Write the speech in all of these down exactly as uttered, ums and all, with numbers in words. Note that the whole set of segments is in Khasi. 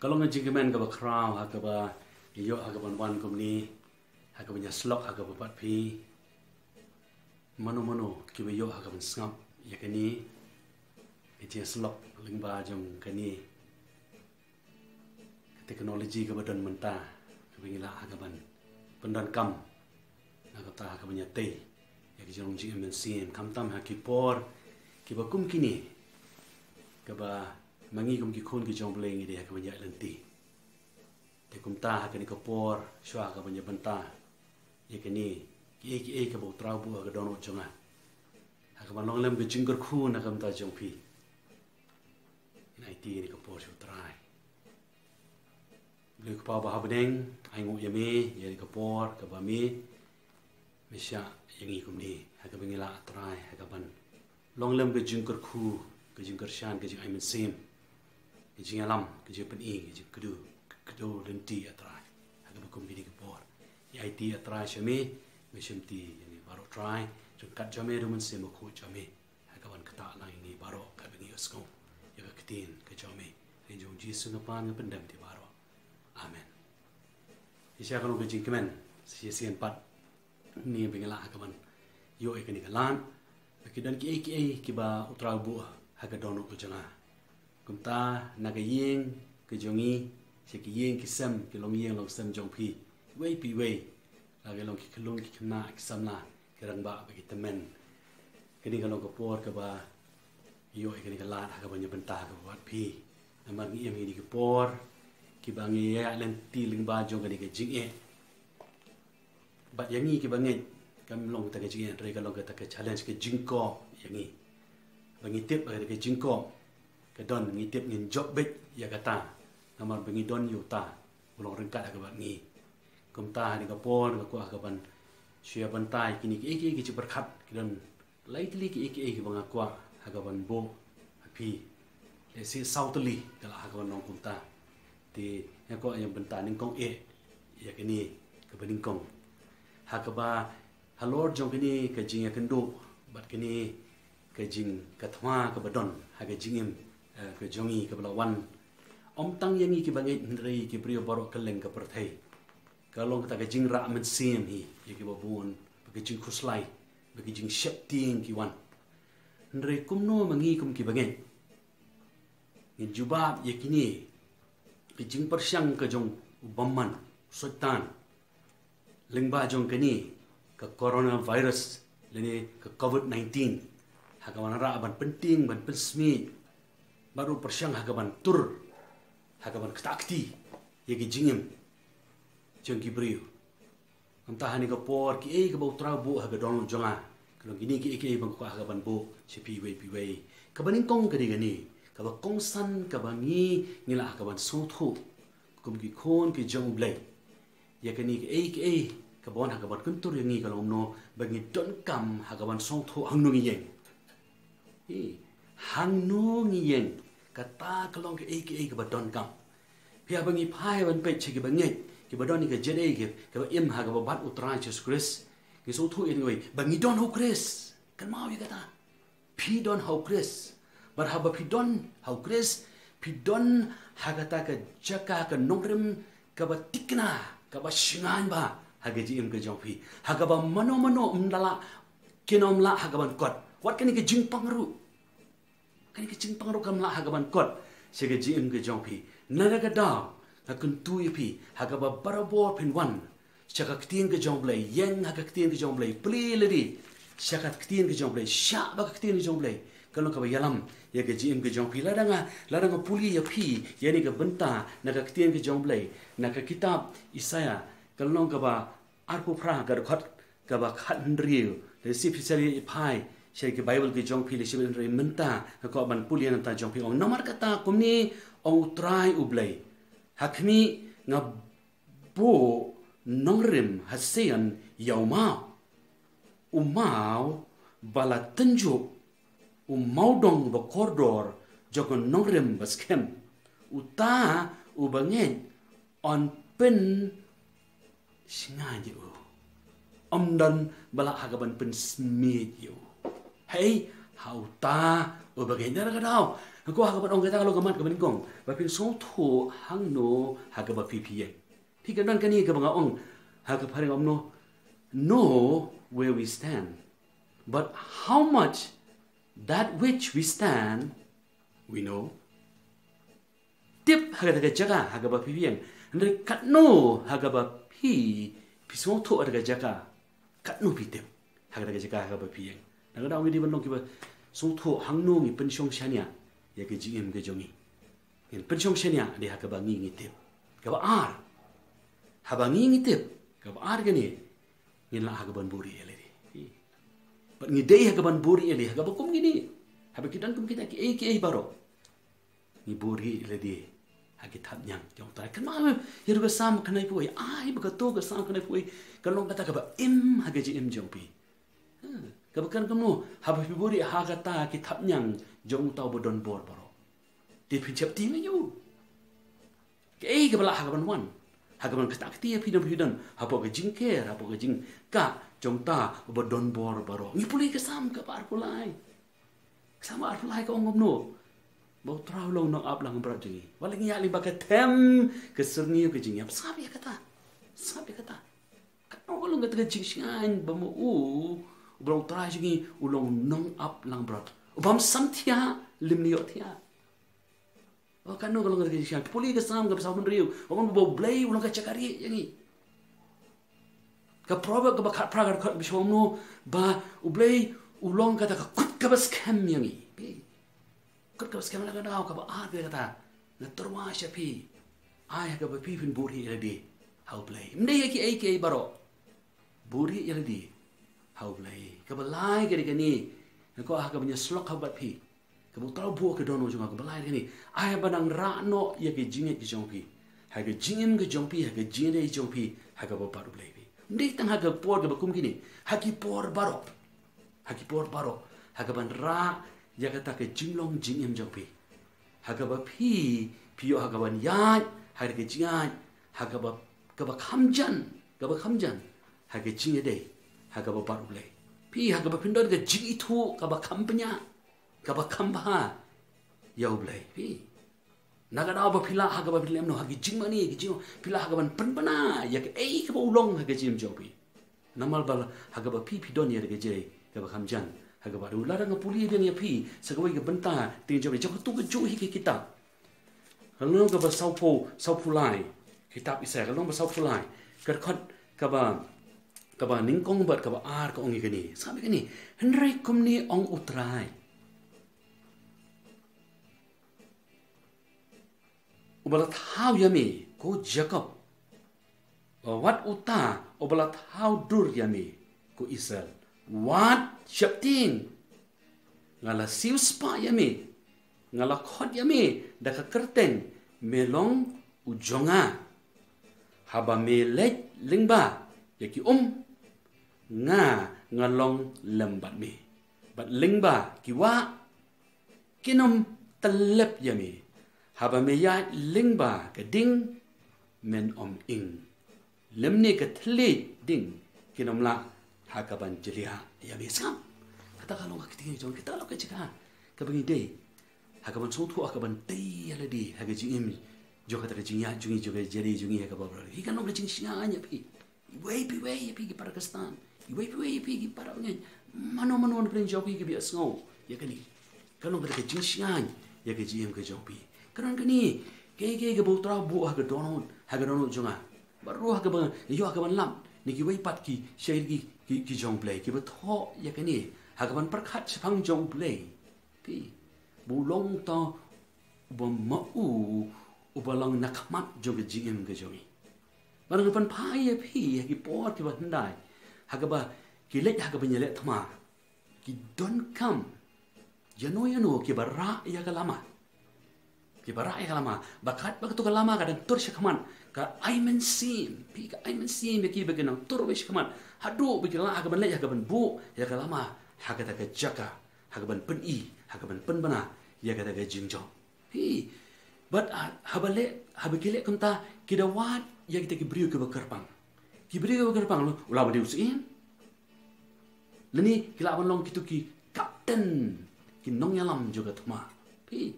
Ka long ka jingkmen kaba khraw ha kaba ïoh ha kaban wan kumne, ha kaban ïasyllok ha kaba bad phi. Mano mano kiba ïoh ha kaban sngap ïa kane ka jingïasyllok lyngba jong kane ka technology kaba don mynta, kaba ngi lah ha kaban pyndonkam na kata ha kaban ïatei ïa ka jinglong jingim mynsiem, khamtam ha ki por kiba kum kine, kaba ma ngi kum ki khun ki jong U Blei ngi dei ha kaban ïaid lynti. Te kumta ha kane ka por, shuwa ha kaban ïa bynta ïa kane, kiei kiei kaba U Trai u buh ha ka dohnud jong nga, ha kaban long lem ka jingkyrkhu na ka bynta jong phi, ngin aiti ïa kane ka por sha U Trai. Blei U Kpa uba ha bneng, ainguh ïa me ïa kane ka por kaba me me shah ïa ngi kumne, ha kaba ngi lah, A Trai, ha kaban long lem ka jingkyrkhu, ka jingkyrshan, ka jingai mynsiem, ka jingïalam, ka jingpyni, ka jingkdew, ka kdew lynti, A Trai, ha kaba kum kine ki por. Ngi aiti, A Trai, sha me, me shimti ïa ngi baroh, Trai, ryngkat jong me da U Mynsiem Bakhuid jong me, ha kaban ktah lang ïa ngi baroh katba ngi ïohsngew ïa ka ktien ka jong me. Ha ka kyrteng jong U Jisu nga pan, nga pyndem te baroh. Amen. Shisha ka long ka jingkmen shisien pat, ne ba ngi lah ha kaban ïoh ïa kane ka lad, ba ki don kiei kiei kiba U Trai u buh ha ka dohnud ka jong nga. Kumta na ka ïing ka jong ngi, sha ki ïing ki sem, ki longïing longsem jong phi, iwei pa iwei, la ki long ki khyllung ki khynnah, ki samla, ki rangbah bad ki tymmen, kane ka long ka por kaba ïoh ïa kane ka lad ha kaban ïa bynta ha kaba bad phi. Namar ngi im ha kine ki por kiba ngi ïaid lynti lyngba jong kane ka jingeh. Bad ïa ngi kiba ngeit, kam long kata ka jingeh, hynrei ka long kata ka challenge, ka jingkop ïa ngi. Ba ngi tip ba kata ka jingkop ka don, ngi tip ngin jop beit ïa kata, namar ba ngi don ïa uta u long ryngkat ha kaba bad ngi. Kumta ha kane ka por nga kwah ha kaban shu ïa bynta ïa kine kiei kiei ki jingpyrkhat, ki don lai tylli kiei kiei kiba nga kwah ha kaban buh ha phi. Lehse saw tylli ka lah ha kaban long kumta. Te nga kwah ïa bynta nyngkong eh ïa kane kaba nyngkong, ha kaba halor jong kane ka jingïakynduh bad kane ka jing, ka thma kaba don ha ka jingim, eh, ka jong ngi kaba la wan, ym tang ïa ngi kiba ngeit, hynrei ki briew baroh kylleng ka pyrthei. Ka long kata ka jingrah mynsiem hi ïa kiba bun, ba ka jingkhuslai, ba ka jingsheptieng ki wan. Hynrei kumno ma ngi kum kiba ngeit? Ngin jubab ïa kine ki jingpyrshang ka jong u bymman, u Soitan, lyngba jong kane ka coronavirus lane ka covid nineteen, ha kaban rah ban pyntieng, ban pynsmit, bad u pyrshang ha kaban tur, ha kaban ktah kti ïa ki jingim jong ki briew. Kumta ha kane ka por, kiei kaba U Trai u buh ha ka dohnud jong nga, ka long kine kiei kiei ba nga kwah ha kaban buh sha phi iwei pa iwei. Kaba nyngkong ka dei kane, kaba kongsan, kaba ngi, ngi lah ha kaban sngewthuh kum ki khun ki jong U Blei. Ïa kane kiei kiei kaba wan ha kaban kyntur ïa ngi ka long kumno, ba ngi donkam ha kaban sngewthuh hangno ngi ïeng. Hi, hangno ngi ïeng, kata ka long kiei kiei kaba donkam. Phi, haba ngi phai ban peit sha kiba ngeit, kiba don ïa ka jingngeit, kiba im ha kaba bad U Trai Jisu Khrist, ngi sngewthuh ïa ngi wei ba ngi don ha U Khrist. Kynmaw ïa kata. Phi don ha U Khrist. Bad haba phi don ha U Khrist, phi don ha kata ka jaka, ka nongrim kaba thikna, kaba shngaiñ bha ha ka jingim ka jong phi, ha kaba mano mano ym da lah, kin ym lah ha kaban kot. Wat kane ka jingpang ruh, kane ka jingpang ruh kam lah ha kaban kot sha ka jingim ka jong phi. Na kata ka daw nga kyntu ïa phi, ha kaba barabor phin wan sha ka ktien ka jong U Blei, ïeng ha ka ktien ka jong U Blei, plie lade sha ka ktien ka jong U Blei, shah bad ka ktien ka jong U Blei, ka long kaba ïalam ïa ka jingim ka jong phi. Lada nga, lada nga pule ïa phi ïa kane ka bynta na ka ktien ka jong U Blei, na ka kitab Isaïah, ka long kaba arphew phra, ka dkhot kaba khathynriew. Lehse phi sa ïa phai sha ki Baibl ki jong phi, lehse hynrei mynta nga kwah ban pule na ka bynta jong phi. Ong, namar kata kumne ong U Trai U Blei: Ha khmih, nga buh nongrim ha Sion ïa u maw, u maw ba la tynjuh, u mawdong ba kordor jong u nongrim ba skhem. Uta uba ngeit yn pynshngaiñ ïa u, ym don ba lah ha kaban pynsmit ïa u. Hei ha uta uba ngeit. Na kata ka daw Ko ha kaba ong kata ka long ka mat kaba nyngkong, ba phin sngewthuh hangno ha kaba phi phi ïeng. Phi ka don kane kaba nga ong ha ka phareng ong no, know where we stand, but how much that which we stand we know. Tip ha kata ka jaka ha kaba phi phi ïeng. Hynrei katno ha kaba phi phi sngewthuh ha kata ka jaka, katno phi tip ha kata ka jaka ha kaba phi ïeng. Nangta ngi dei ban long kiba sngewthuh hangno ngi pynshong shaniah ïa ka jingim ka jong ngi. Ngin pynshong shaniah dei ha kaba ngi ngi tip. Kaba ar, haba ngi ngi tip, kaba ar kane, ngin lah ha kaban buhrieh ïa lade. Bad ngi dei ha kaban buhrieh ïa lade ha kaba kum kine, haba ki don kum kita kiei kiei baroh, ngi buhrieh ïa lade ha ki thapniang jong U Trai. Kynmaw ïa ruh ka Salm khyndai phew wei, ai ba kato ka Salm khyndai phew wei ka long kata kaba im ha ka jingim jong phi. Ha, kaba kren kumno, haba phi buhrieh ha kata ki thapniang jong uta uba don bor baroh, te phin sheptieng ïa u. Kaei kaba lah ha kaban wan, ha kaban kata kti ïa phi, don phi don hapoh ka jingker, hapoh ka jingkah jong uta uba don bor baroh. Ngi pule ka Salm kaba arphew lai. Ka Salm arphew lai ka ong kumno? Ba U Trai u long nongaplangbrot jong ngi. Wat la ngi ïaid lyngba ka them ka syrngiew ka jingïap. Sngap ïa kata. Sngap ïa kata. Katno ka long kata ka jingshngaiñ ba ma u, uba long Trai jong ngi, u long nongaplangbrot. U bym sam thiah, lymne ïoh thiah. Ba katno ka long kata ka jingshngaiñ. Pule ka Salm kaba sawphew hynriew, ba U Blei u long ka jaka rieh ïa ngi. Ka Proverb kaba khatphra ka dkhot kaba shiphew ong kumno, ba U Blei u long kata ka kut kaba skhem ïa ngi. Kut kaba skhem. La ka daw kaba ar ka kata, nga tyrwa sha phi, ai ha kaba phi phin buhrieh ïa lade ha U Blei. Ym dei ïa kiei kiei baroh. Buhrieh ïa lade ha U Blei. Kaba lai ka dei kane, nga kwah ha kaban ïasyllok ha bad phi, kaba U Trai u buh ha ka dohnud jong nga, kaba lai ka dei kane. Ai ba nang rah noh ïa ka jingngeit ka jong phi ha ka jingim ka jong phi, ha ka jingïadei jong phi ha kaba bad U Blei phi. Ym dei tang ha ka por kaba kum kine, ha ki por baroh. Ha ki por baroh, ha kaban rah ïa kata ka jinglong jingim jong phi, ha kaba phi, phi ïoh ha kaban ïaid ha ka jingïaid ha kaba, kaba kham jan, kaba kham jan ha ka jingïadei ha kaba bad U Blei. Phi, ha kaba phin don ka jingithuh kaba kham bniah, kaba kham bha ïa U Blei. Phi, na ka daw ba phi lah ha kaba phi leh kumno, ha ki jingmane, ki jing, phi lah ha kaban pynbna ïa kaei kaba u long ha ka jingim jong phi. Namar ba ha kaba phi phi don ïa ka jingïadei kaba kham jan ha kaba bad U. Lada nga pule biang ïa phi sa kawei ka bynta, te jong, jong kato kajuh hi ka kitab, ka lynnong kaba sawphew, sawphew lai, kitab Isaïah, ka lynnong ba sawphew lai, ka dkhot kaba, kaba nyngkong bad kaba ar ka ong ïa kane. Sngap ïa kane. Hynrei kumne ong U Trai uba la thaw ïa me, ko Jakob, bad uta uba la thaw dur ïa me, ko Israel. Wat sheptieng, nga la siew spah ïa me, nga la khot ïa me da ka kyrteng, me long u jong nga. Haba me leit lyngba ïa ki um, nga, nga long lem bad me, bad lyngba ki wah, kin ym tyllep ïa me. Haba me ïaid lyngba ka ding, men ym ing, lymne ka thylliej ding kin ym lah ha kaban jliah ïa me. Sngap, kata ka long ka ktien jong, kata ka long ka jaka kaba ngi dei ha kaban sngewthuh, ha kaban tei ïa lade ha ka jingim jong kata ka jingïaid jong ngi, jong ka jingïadei jong ngi ha kaba bad U. Hi ka long ka jingshngaiñ ïa phi. Iwei pa iwei ïa phi ki para Khristan, iwei pa iwei ïa phi ki para bangeit, mano mano na pdeng jong phi kiba ïohsngew ïa kane, ka long kata ka jingshngaiñ ïa ka jingim ka jong phi. Ka don kane, kaei kaei kaba U Trai u buh ha ka dohnud, ha ka dohnud jong nga, bad ruh ha kaba nga ïoh ha kaban lap na kiwei pat ki shakri ki, ki, ki jong U Blei, kiba thoh ïa kane ha kaban pyrkhat shaphang jong U Blei. Phi, ba u long uta uba ma u, uba long na khmat jong ka jingim ka jong ngi. Bad nga pynphai ïa phi ha ki por kiba hyndai, ha kaba ki leit ha kaban ïaleh thma, ki donkam ïano ïano kiba rah ïa ka lama, kiba rah ïa ka lama. Ba katba kato ka lama ka dang tur shakhmat, ka ai mynsiem, phi, ka ai mynsiem ïa ki ba kin nang tur wei shakhmat, haduh ba ki lah ha kaban leit ha kaban buh ïa ka lama ha kata ka jaka, ha kaban pyni, ha kaban pynbna ïa kata ka jingjop. Phi, bad, ah, haba leh, haba ki leh kumta, ki da wad ïa kita ki briew kiba kyrpang. Ki briew kiba kyrpang, u lah ban dei u syiem, lane ki lah ban long kito ki kapten, ki nongïalam jong ka thma. Phi,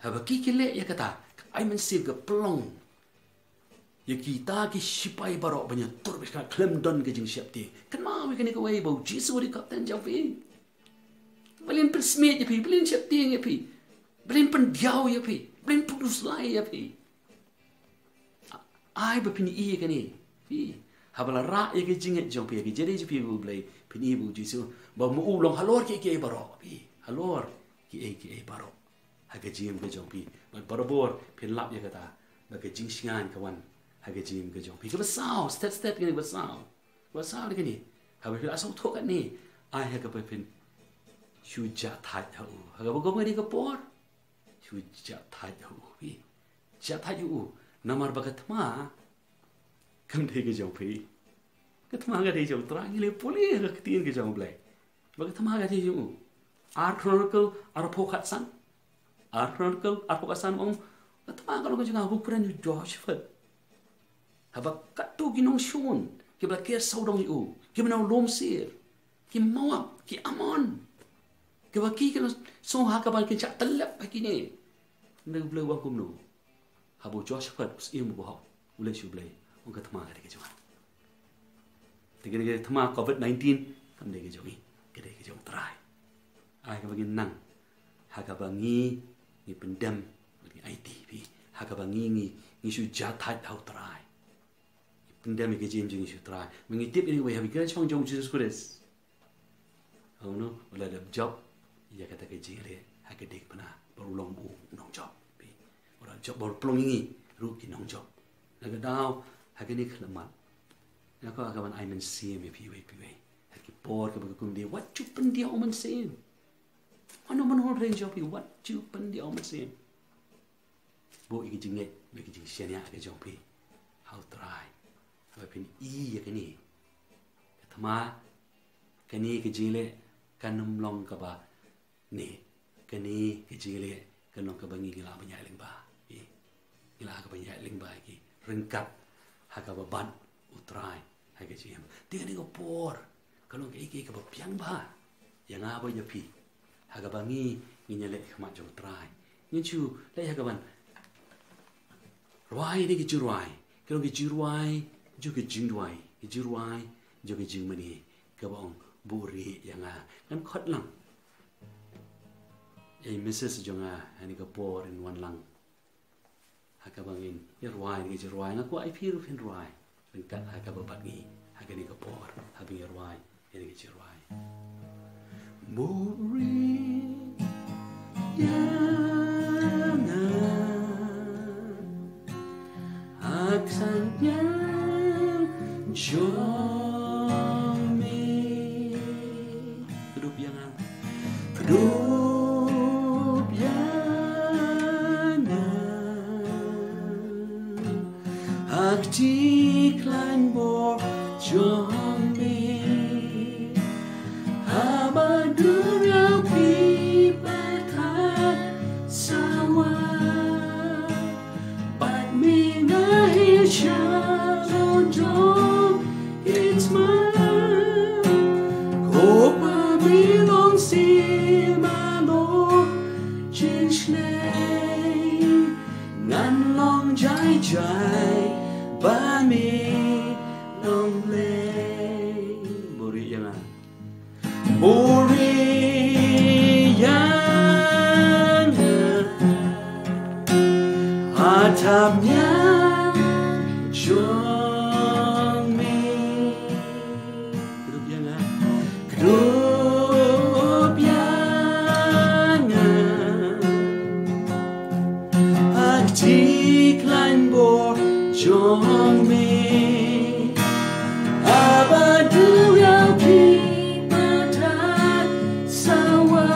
Haba ki ki leh ïa kata, ka ai mynsiem ka pynlong ïa kita ki shipai baroh ban ïa tur bad ka khlem don ka jingsheptieng. Kynmaw ïa kane kawei ba u Jisu u dei kapten jong phi. Balin pynsmiej ïa phi, balin sheptieng ïa phi, balin pyndiaw ïa phi, balin pynduslai ïa phi. Ai ba phin ïohi ïa kane. Phi, haba la rah ïa ka jingngeit jong phi, ïa ka jingïadei jong phi bad U Blei, phin ïohi ba u Jisu, ba ma u long halor kiei kiei baroh. Phi, halor kiei kiei baroh ha ka jingim ka jong phi. Bad barabor phin lap ïa kata, ba ka jingshngaiñ ka wan ha ka jingim ka jong phi. Kaba saw, stet stet kane kaba saw. Kaba saw ïa kane. Haba phi la sngewthuh kane, ai ha kaba phin shu jah thait ha u. Ha kaba kum kane ka por, shu jah thait ha u, phi. Jah thait ha u. Namar ba ka thma kam dei ka jong phi. Ka thma ka dei jong u Trai, ngi la pule ha ka ktien ka jong U Blei ba ka thma ka dei jong u. Ar Chronicle arphew khatsan. Ar Chronicle arphew khatsan ong, ka thma ka long ka jong nga, ha u kren u Jehoshaphat. Haba katto ki nongshun kiba la ker sawdong ïa u, kiba na u lum sir, ki Moab, ki Ammon, kiba ki ki la sngewhun ha kaba kin shah tyllep ha kine. Hynrei U Blei u ong kumno? Haba u Jehoshaphat u syiem u bahok, u leit sha U Blei, ong, ka thma ka dei ka jong nga. Te ka dei ka thma covid nineteen kam dei ka jong ngi, ka dei ka jong u Trai. Ai kaba ngin nang, ha kaba ngi, ngi pyndem, ngi aiti, phi, ha kaba ngi, ngi, ngi shu jah thait ha u Trai. Ngi pyndem ïa ka jingim jong ngi sha u Trai. Ma ngi tip ïa kane kawei, haba ngi kren shaphang jong u Jisu Khrist, u ong kumno? U la dep jop ïa kata ka jingïaleh ha ka diengphna, ba u long u nongjop, phi. U la jop ba u pynlong ïa ngi ruh ki nongjop. Na ka daw ha kane ka khyllipmat, nga kwah ka ban ai mynsiem ïa phi iwei pa iwei. Ha ki por kaba kum kine, wat ju pyndiaw mynsiem. Mano mano hynrei jong phi, wat ju pyndiaw mynsiem. Buh ïa ka jingngeit bad ka jingshaniah ka jong phi ha u Trai. Haba phin ïohi ïa kane, ka thma, kane ka jingïaleh kan ym long kaba, ne, kane ka jingïaleh kan long kaba ngi, ngi lah ban ïaid lyngba. Ngi lah ban ïaid lyngba ïa ki ryngkat ha kaba bad u Trai ha ka jingim. Te kane ka por ka long kaei kaei kaba biang bha ïa nga bad ïa phi, ha kaba ngi, ngin ïaleh ha khmat jong u Trai. Ngin shu leh ha kaban rwai, ne ka jingrwai, ka long ka jingrwai jong ka jingduwai, ka jingrwai jong ka jingmane, kaba ong, buhrieh ïa nga. Ngan khot lang ïa i Missus jong nga ha kane ka por, in wan lang ha kaba ngin ïa rwai ïa ka jingrwai. Nga kwah ïa phi ruh phin rwai ryngkat ha kaba bad ngi ha kane ka por, haba ngi rwai ïa ka jingrwai. Buhrieh ïa nga ha ka thapniang jong me. Kdup ïa nga. Kdup ïa nga ha ka jingkhlaiñ bor jong me. Haba duriaw ki pyrkhat sawa, bad me nga heh shalor jong ki thma. Ko Pa, me long syiem halor jingshlei. Ngan long jai jai ba me long Blei. Buhrieh ïa nga. Buhrieh ïa nga ha ka thapniang jong me. Kdup ïa nga. Kdup ïa nga ha ka jingkhlaiñ bor jong me. Haba duriaw ki pyrkhat sawa,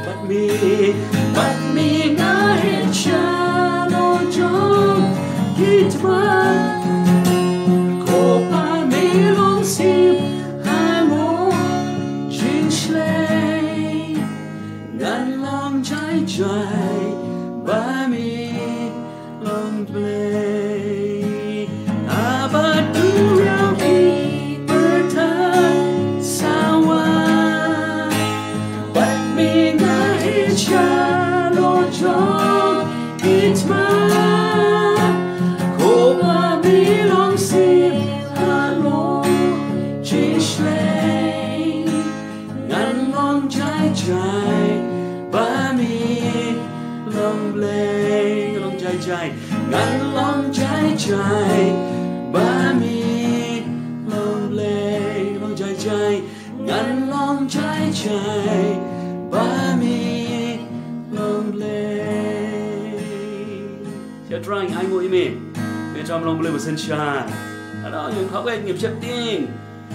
bad me, bad me nga heh shalor jong ki thma. Ko Pa, me long syiem halor jingshlei. Ngan long jai jai ba me long Blei. Haba duriaw ki pyrkhat sawa, bad me nga heh shalor jong Jai jai, ngan long jai jai, ba me long Blei. Long jai jai, ngan long jai jai, ba me long Blei. Ïa Trai, ngi ainguh ïa me. Me Trai me long Blei ba synshar. Ano, ïa kawei ngim sheptieng,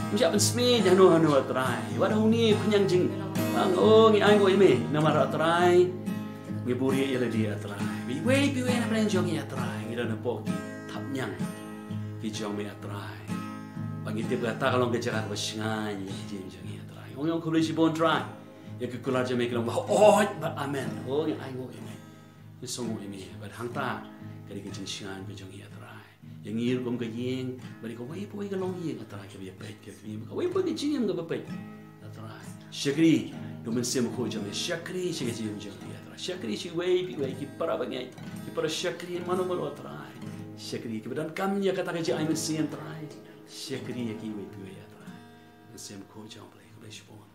ngim shah pynsmit hano hano, A Trai. Wat hangne pynïang jing. Bang, oh, ngi ainguh ïa me. Namar, A Trai, ngi buhrieh ïa lade, A Trai. Ba iwei pa iwei na pdeng jong ngi, A Trai, ngi don hapoh ki thapniang ki jong me, A Trai. Ba ngi tip kata ka long ka jaka kaba shngaiñ ïa ka jingim jong ngi, A Trai. Ong ïa, khublei shibun Trai ïa ki kular jong me ki long ba hooid bad amen. Oh, ngi ainguh ïa me. Ngi sngewnguh ïa me bad hangta ka dei ka jingshngaiñ ka jong ngi, A Trai. Ïa ngi ruh kum ka ïing, bad ïa kawei pa kawei ka longïing, A Trai, kaba ïa peit, kaba ïa peit, kawei pa kawei ka jingim kaba peit, A Trai. Shakri da u Mynsiem Bakhuid jong me, shakri sha ka jingim jong ngi, A Trai. Shakri sha iwei pa iwei, ki para bangeit, ki para shakri mano mano, A Trai. Shakri kiba donkam ïa kata ka jingai mynsiem, Trai. Shakri ïa kiwei pa iwei, A Trai. Mynsiem Bakhuid jong U Blei, khublei shibun.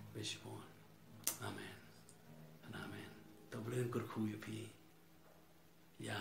Khublei shibun. Amen. Amen. To U Blei un kyrkhu ïa phi. Ïa